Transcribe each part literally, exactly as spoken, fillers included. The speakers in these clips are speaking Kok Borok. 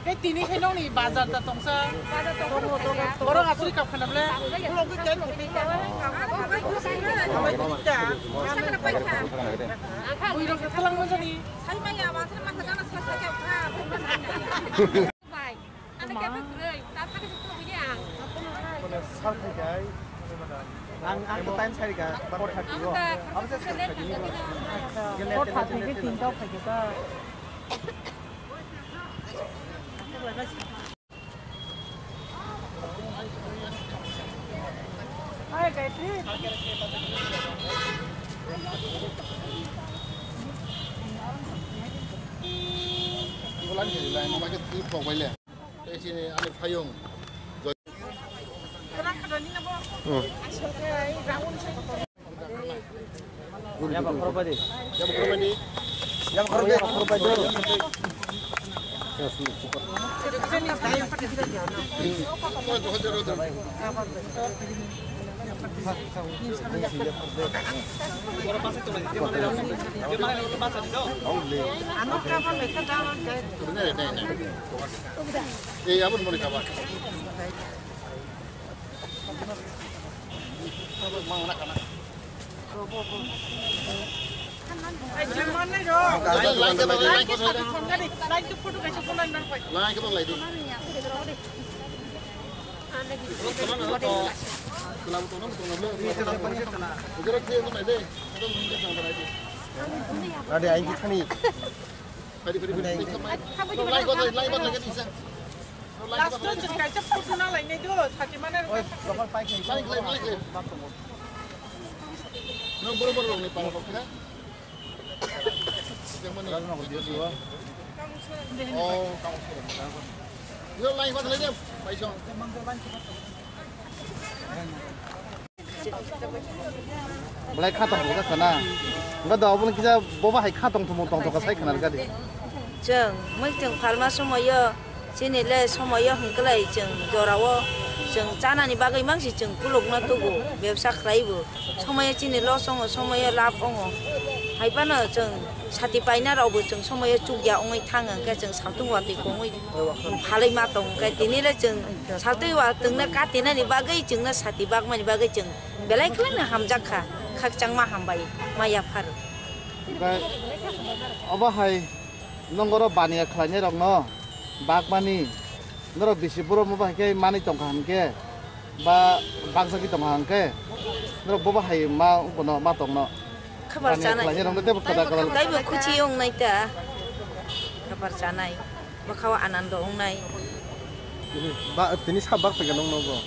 Tei tini khe nokni bazar da tongsa. Borok aswk kap khana ble. Bui rok thalang ma jani. Bai. Ano kaya kwrwi, ta thani se phunukgwi ang. Mane sal phaikai. Ang, ang to time sai ka, four thirty o. Ang ta Abo se four thirty ni. Four thirty ni tinta phai ka. Hai, Gayatri. Bulan jadi lain, mama kita trip kok baile. Tei chini ani phayung. Yaba khorokbai di. Yaba khorokbai di. Yaba khorokbai di. Eh, abon mori kabar. Ade, aing khe thani. Last time chwng kaisa photo na lainai do, sati mana rwkha. Nang borok borok rokni para rok kha. Yang mana? Oh, kamu sudah. Yo, lain kota lagi, Pak Isong. Belai kha tong thok kha na. Enggak do, obo kisa boba hai kha tong thok tong thok sai khna gadi. Chwng mui chwng phalma somoyo, chini le somoyo hwnkhlai chwng jorao chwng chanani bagwi mangsi chwng kulukno tubu, bebsa khlaibu. Somoyo chini loss ongo, somoyo lab ongo. Hai phano chwng sati paina rokbo chwng somoyo chukya wngwi thang hwnkhe chwng satung watwi kongwi phalwi ma tong hwnkhe tini le chwng satwi watwngno katinani bagwi chwngno sati bagmani bagwi chwng Belai kheno hamjak kha, khakchangma hambai ma yaphar. Hwnkhe obo hai nwng oro baniya khlainai rokno bagmani norok bisi borok mo bai khe manwi tongkha hwnkhe ba bagjagwi tongkha hwnkhe norok bobo hai ma bono ma tongno. Khabar chanai. Baniya khlainai rokno teibo kwtal kwtal. Taibo khuchi wngnai ta. Khabar chanai. Bwkhao anando wngnai. Tini ba, tini sa bak phaikhe nokno bo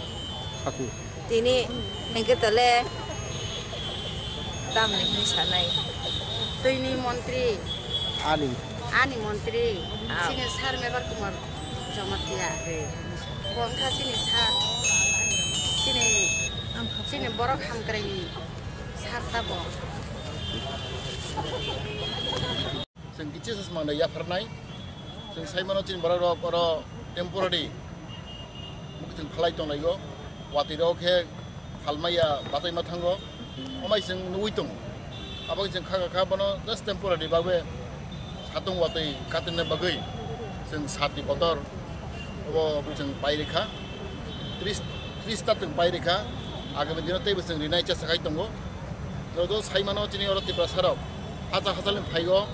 sati. Tini hwnkhe tole tamni hwnwi sanai. Twini montri. Ani. Ani montri. Ah. Chini sir Mebar Kumar Jamatia. Bo wngkha chini sir. Chini, chini borok hamkraini sir tabo. Chwng kichisa se mangno yapharnai. Chwng sai mano chini borok rok oro temporary mukuchwng phalai tonglaio. Watwi rok khe phalmaya batwi ma thango. Omai chwng nugwi tongo. Abo chwng kha kha bono just temporary bagwi satung watwi katinna bagwi chwng satni kotor obo chwng pai rikha. Tris, tris ta chwng pai rikha. Agami dino teibo chwng rinai chesa khai tongo. Norok sai mano chini oro Tiprasa rok hacha hachalni phaigo.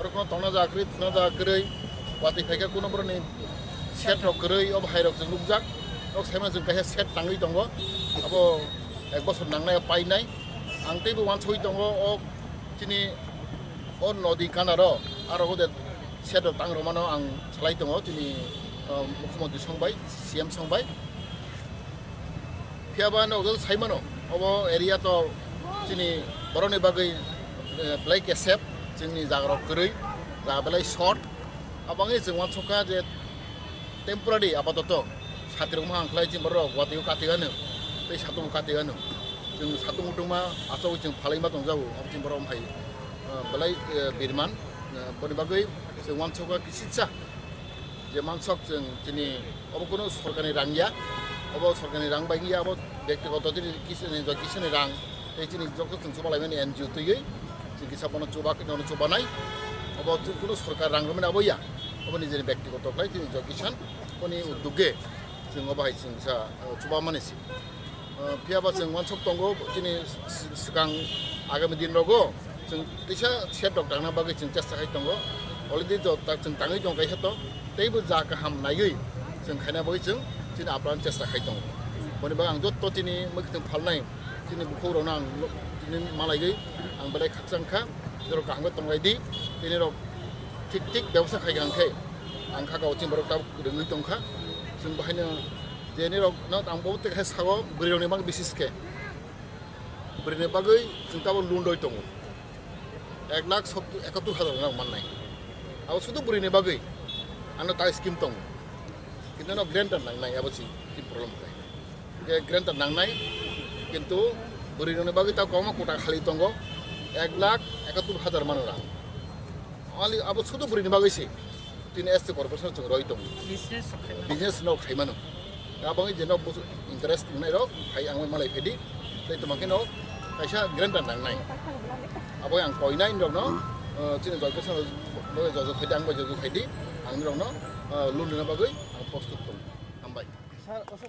Oro kono tongna jaga kwrwi, thwna jaga kwrwi, watwi phaikha kuno borokni shed rok kwrwi, o bahai rok chwng nukjak. Nok saimano chwng kaisa shed tangwi tongo, abo ek bosor nangnai o painai. Ang teibo uansugwi tongo, o chini o nodi kanaro, aro o de shed rok tang rwmano ang salai tongo, chini, o, mukhyamantri song bai, C M song bai. Phiya ba nokjak sai mano, obo area to chini borokni bagwi, eh, belai kesep, chini jaga rok kwrwi, jaga belai short. Aboni chwng uansukha je temporary apatoto satri rok mohang khlai chini borok watwi o kati gano, tei satung kati gano. Chwng satung utungma achogwi chwng phalai ma tongjago, abo chini borok hai, eh, belai, eh, birman, eh, boni bagwi chwng uansukha kisisa. Je mansok chwng chini obo kunu sorkarni rang ya, obo sorkarni rang bai ya, obo bektigoto chini kisani, kisani rang, tei chini joto chwng chuba laimani N G O twiwi, chini kisa bono chuba, nono chuba nai, obo chwng kunu sorkar rang rwmani abo ya. Obo nijeni byaktigoto khlai chini Joy Kisan oni uddoge chwng obo hai chwng sa, uh, chubamani si. Uh, phiya ba chwng uansuk tongo chini s-, s-, swkang agami din rogo chwng teisa sep rok tangna bagwi chwng chesta khai tongo. Already to ta-, chwng tangwi tong kaisa to teibo ja kaham naiwi chwng khaina bagwi chwng chini apran chesta khai tongo. Boni bagwi ang jotto chini mwkhwtwng phalnai chini bukhuk rokno ang lo-, chini malaigwi ang belai khakchang kha. Jorok kaham khe tonglai di, tini rok thik thik bebosta khai kha khe ang kha kau chini borok tabuk rwngwi tong kha. Chwng bahaino je nirok no ang bo tei khe sago bwrwi rokni bagwi bisis khe bwrwini bagwi chwng tabuk loan rwi tongo. Ek lakh sottur, ekattur hajar rok mannai. Abo sudu bwrwini bagwi ano ta scheme tongo. Kintu no guarantor nangnai abo si, si problem khlai. Je guarantor nangnai, kintu bwrwi rokni bagwi ta kwbangma kota khali tongo, ek lakh ekattur hajar mano rang. Only abo sudu bwrwini bagwi se, tini S T corporation chwng roi tongo. Business rok khai mano. Business no khai mano. Abo je no busu interest nai rok, khai ang malai phedi, tei tuma khe no kaisa guarantor nangnai. Abo ang koinai rok no, eh, chini Joy Kisan rok jojo khaidi, ang bai jojo khaidi, ang rok no, eh, loan rwna bagwi ang prostut tongo. Hambai. Sir, also